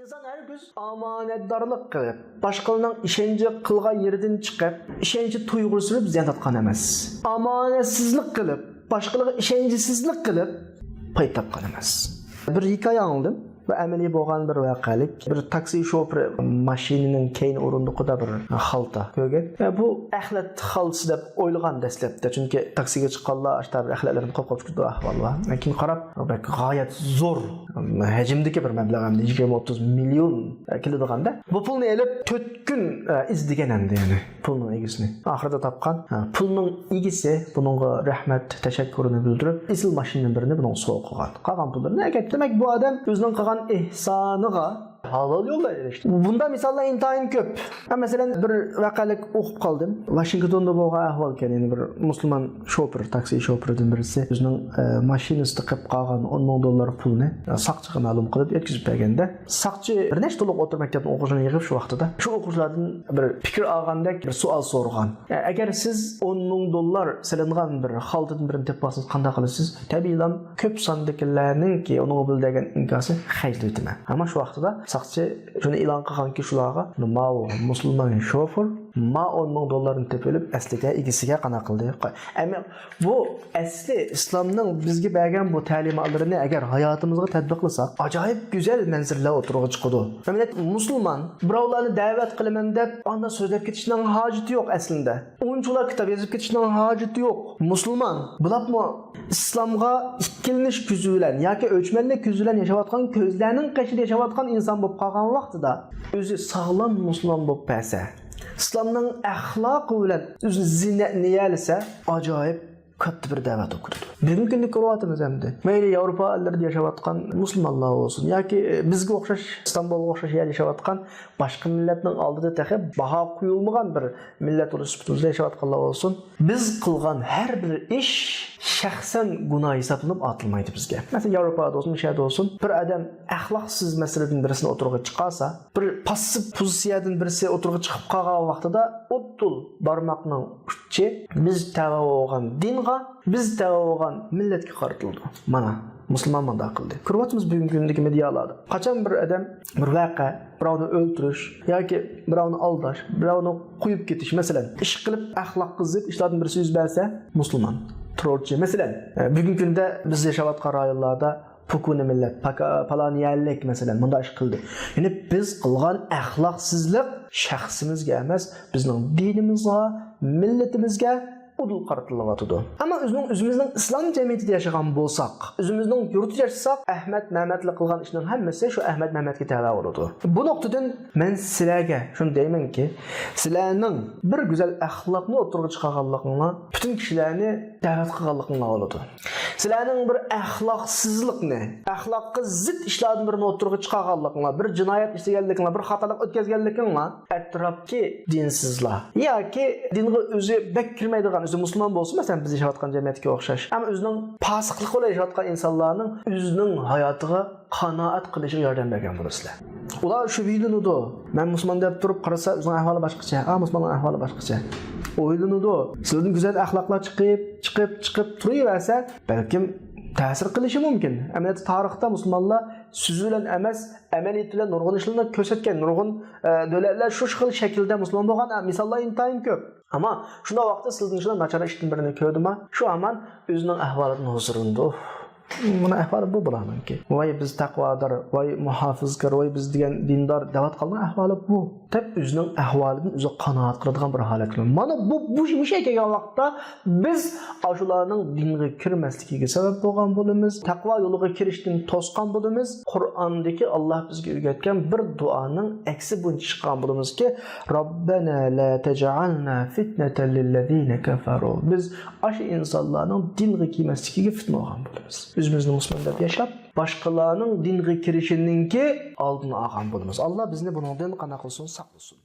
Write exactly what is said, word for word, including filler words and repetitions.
ئىنسان ھەرگىز ئامانەتدارلىق قىلىپ، باشقىلارنىڭ ئىشەنچى قىلغان يېرىدىن چىقىپ، ئىشەنچ تۇيغۇسى بىلەن زىيان تارتقان ئەمەس. ئامانەتسىزلىك قىلىپ، باشقىلارغا ئىشەنچسىزلىك قىلىپ، پايدا تاپقان ئەمەس. بىر ھېكايە ئاڭلىدىم. بۇ ئەمەلىي بولغان بىر ۋەقەلىك. بىر تاكسى شوپۇرى ماشىنىنىڭ كەينى ئورۇندۇقىدا بىر خالتا كۆرگەن. بۇ ئەخلەت خالتىسى دەپ ئويلىغان دەسلەپتە، چۈنكى تاكسىغا چىققانلار ئاشتا بىر ئەخلەتلەرنى قوپقاپ چىقىدۇ ئەھۋاللار. لېكىن قاراپ، بەك غايەت زور ھەجىمدىكى بىر مەبلەغ، ئەمدى يىگىرمە ئوتتۇز مىليون كېلىدىغاندا، بۇ پۇلنى ئېلىپ تۆت كۈن ئىزدىگەن ئەمدى، يەنى پۇلنىڭ ئىگىسىنى. ئاخىرىدا تاپقان. ھە، پۇلنىڭ ئىگىسى بۇنىڭغا رەھمەت، تەشەككۈرىنى بىلدۈرۈپ، ئېسىل ماشىنىدىن بىرنى بۇنىڭغا سوۋغا قىلغان. قالغان پۇللىرىنى ئەكەتتى. دېمەك، بۇ ئادەم ئۆزىنىڭ قىلغان ئېھسانىغا ھالال يولدا ئېرىشتى. بۇنداق مىساللار ئىنتايىن كۆپ. مەن، مەسىلەن، بىر ۋەقەلىك ئوقۇپ قالدىم. ۋاشىنگتوندا بولغان ئەھۋالكەن، يەنى بىر مۇسۇلمان شوپۇر، تاكسى شوپۇرىدىن بىرسى ئۆزىنىڭ، ئە، ماشىنىسىدا قېلىپ قالغان ئون مىڭ دوللار پۇلنى، ئە، ساقچىغا مەلۇم قىلىپ يەتكۈزۈپ بەرگەندە، ساقچى بىر نەچچە تولۇق ئوتتۇرا مەكتەپنىڭ ئوقۇغۇچىلىرىنى يىغىپ شۇ ۋاقتىدا، شۇ ئوقۇغۇچىلاردىن بىر پىكىر ئالغاندەك بىر سوئال سورىغان. ئە، ئەگەر سىز ئون مىڭ دوللار سېلىنغان بىر خالتىدىن بىرنى تېپىپ ئالسىڭىز، قانداق قىلىسىز؟ تەبىئىيلا كۆپ ساندىكىلەرنىڭكى ئۇنىڭغا بىلدۈرگەن ئىنكاسى خەجلىۋېتىمەن. ئەمما شۇ ۋاقتىدا ساقچى شۇنى ئېلان قىلغانكى، شۇلارغا، ماۋۇ مۇسۇلمان شوفۇر ما ئون مىڭ دوللارنى تېپىۋېلىپ، ئەسلىگە، ئىگىسىگە قانداق قىلدى؟ ئەمما بۇ ئەسلى ئىسلامنىڭ بىزگە بەرگەن بۇ تەلىماتلىرىنى ئەگەر ھاياتىمىزغا تەتبىقلىساق، ئاجايىپ گۈزەل مەنزىرىلەر ئوتتۇرىغا چىقىدۇ. مۇسۇلمان بىراۋلارنى دەۋەت قىلىمەن دەپ ئانداق سۆزلەپ كېتىشنىڭ ھاجىتى يوق ئەسلىندە. ئۇنچىۋالا كىتاب يېزىپ كېتىشنىڭ ھاجىتى يوق. مۇسۇلمان، بولۇپمۇ ئىسلامغا ئىككىلىنىش كۆزى بىلەن ياكى ئۆچمەنلىك كۆزى بىلەن ياشاۋاتقان، كۆزلەرنىڭ قېشىدا ياشاۋاتقان ئىنسان بولۇپ قالغان ۋاقتىدا، ئۆزى ساغلام مۇسۇلمان بولۇپ بەرسە، ئىسلامنىڭ ئەخلاقى بىلەن ئۆزىنى زىننەتلىيەلىسە، ئاجايىپ كاتتا بىر دەۋەت ئوقۇتىدۇ. بۈگۈنكى كۈندە كۆرۈۋاتىمىز ئەمدى. مەيلى ياۋروپا ئەللىرىدە ياشاۋاتقان مۇسۇلمانلار بولسۇن ياكى، ئە، بىزگە ئوخشاش، ئىستانبۇلغا ئوخشاش يەردە ياشاۋاتقان، باشقا مىللەتنىڭ ئالدىدا تېخى باھا قويۇلمىغان بىر مىللەت بولۇش سۈپىتىمىزدە ياشاۋاتقانلار بولسۇن، بىز قىلغان ھەر بىر ئىش شەخسەن گۇناھ ھېسابلىنىپ ئاتىلمايدۇ بىزگە. مەسىلەن، ياۋروپادا بولسۇن، مۇشۇ يەردە بولسۇن، بىر ئادەم ئەخلاقسىز مەسىلىدىن بىرسىنى ئوتتۇرىغا چىقارسا، بىر پاسسىپ پوزىتسىيەدىن بىرسى ئوتتۇرىغا چىقىپ قالغان ۋاقتىدا ئوتتۇل بارماقنىڭ ئۇچى بىز تەۋە بولغان دىنغا، بىز تەۋە بولغان مىللەتكە قارىتىلىدۇ. مانا، مۇسۇلمان مۇنداق قىلدى. كۆرۈۋاتىمىز بۈگۈنكى كۈندىكى مېدىيالاردا. قاچان بىر ئادەم بىر ۋەقە، بىراۋنى ئۆلتۈرۈش ياكى بىراۋنى ئالداش، بىراۋنى قويۇپ كېتىش، مەسىلەن، ئىش قىلىپ ئەخلاققا زىت ئىشلاردىن بىرسى يۈز بەرسە، مۇسۇلمان تېررورچى. مەسىلەن، ئە، بۈگۈنكى كۈندە بىز ياشاۋاتقان رايونلاردا پوكۇنى مىللەت، پاكا-، پالان يەرلىك، مەسىلەن، مۇنداق ئىش قىلدى. يەنى بىز قىلغان ئەخلاقسىزلىق شەخسىمىزگە ئەمەس، بىزنىڭ دىنىمىزغا، مىللىتىمىزگە ئۇدۇل قارىتىلىۋاتىدۇ. ئەمما ئۆزىنىڭ، ئۆزىمىزنىڭ ئىسلام جەمئىيىتىدە ياشىغان بولساق، ئۆزىمىزنىڭ يۇرتىدا ياشىساق، ئەھمەد مەمەتلەر قىلغان ئىشنىڭ ھەممىسى شۇ ئەھمەد مەمەتكە تەۋە بولىدۇ. بۇ نۇقتىدىن مەن سىلەرگە شۇنى دەيمەنكى، سىلەرنىڭ بىر گۈزەل ئەخلاقنى ئوتتۇرىغا چىقارغانلىقىڭلار پۈتۈن كىشىلەرنى دەۋەت قىلغانلىقىڭلار بولىدۇ. سىلەرنىڭ بىر ئەخلاقسىزلىقنى، ئەخلاققا زىت ئىشلاردىن بىرىنى ئوتتۇرىغا چىقارغانلىقىڭلار، بىر جىنايەت ئىشلىگەنلىكىڭلار، بىر خاتالىق ئۆتكۈزگەنلىكىڭلار ئەتراپتىكى دىنسىزلار ياكى دىنغا ئۆزى بەك كىرمەيدىغان، ئۆزى مۇسۇلمان بولسا، مەسىلەن، بىز ياشاۋاتقان جەمئىيەتكە ئوخشاش، ئەمما ئۆزىنىڭ پاسىقلىقى بىلەن ياشاۋاتقان ئىنسانلارنىڭ ئۆزىنىڭ ھاياتىغا قانائەت قىلىشىغا ياردەم بەرگەن بولىسىلەر. ئۇلار شۈبھىلىنىدۇ. مەن مۇسۇلمان دەپ تۇرۇپ قارىسا، ئۆزىنىڭ ئەھۋالى باشقىچە. ئا، مۇسۇلماننىڭ ئەھۋالى باشقىچە. ئويلىنىدۇ. سىلەردىن گۈزەل ئەخلاقلار چىقىپ، چىقىپ، چىقىپ تۇرۇۋەرسە، بەلكىم تەسىر قىلىشى مۇمكىن. ئەمەلىيەتتە تارىختا مۇسۇلمانلار سۆزى بىلەن ئەمەس، ئەمەلىيىتى بىلەن نۇرغۇن ئىشلارنى كۆرسەتكەن، نۇرغۇن، ئە، دۆلەتلەر شۇ خىل شەكىلدە مۇسۇلمان بولغان، ئە، مىساللار ئىنتايىن كۆپ. ئەمما شۇنداق ۋاقىتتا سىلەردىن شۇنداق ناچار ئىشتىن بىرىنى كۆردىمۇ، شۇ ھامان ئۆزىنىڭ ئەھۋالىدىن ھۇزۇرلىنىدۇ. ئۇھ، مانا ئەھۋالى بۇ بۇلارنىڭكى. ۋاي بىز تەقۋادار، ۋاي مۇھاپىزكار، ۋاي بىز دېگەن دىندار دەۋاتقانلار ئەھۋالى بۇ، دەپ ئۆزىنىڭ ئەھۋالىدىن ئۆزى قانائەت قىلىدىغان بىر ھالەتكە. مانا بۇ، بۇ، مۇشۇ يەرگە كەلگەن ۋاقىتتا بىز ئاشۇلارنىڭ دىنغا كىرمەسلىكىگە سەۋەب بولغان بولىمىز، تەقۋا يولىغا كىرىشتىن توسقان بولىمىز. قۇرئاندىكى ئاللاھ بىزگە ئۆگەتكەن بىر دۇئانىڭ ئەكسى بويىچە چىققان بولىمىزكى، ربنا لا تجعلنا فتنة للذين كفروا. بىز ئاشۇ ئىنسانلارنىڭ دىنغا كىرمەسلىكىگە پىتنە بولغان بولىمىز. ئۆزىمىزنى مۇسۇلمان دەپ ياشاپ، باشقىلارنىڭ دىنغا كىرىشىنىڭكى ئالدىنى ئالغان بولىمىز. ئاللاھ بىزنى بۇنىڭدىن قانداق قىلسۇن، ساقلىسۇن.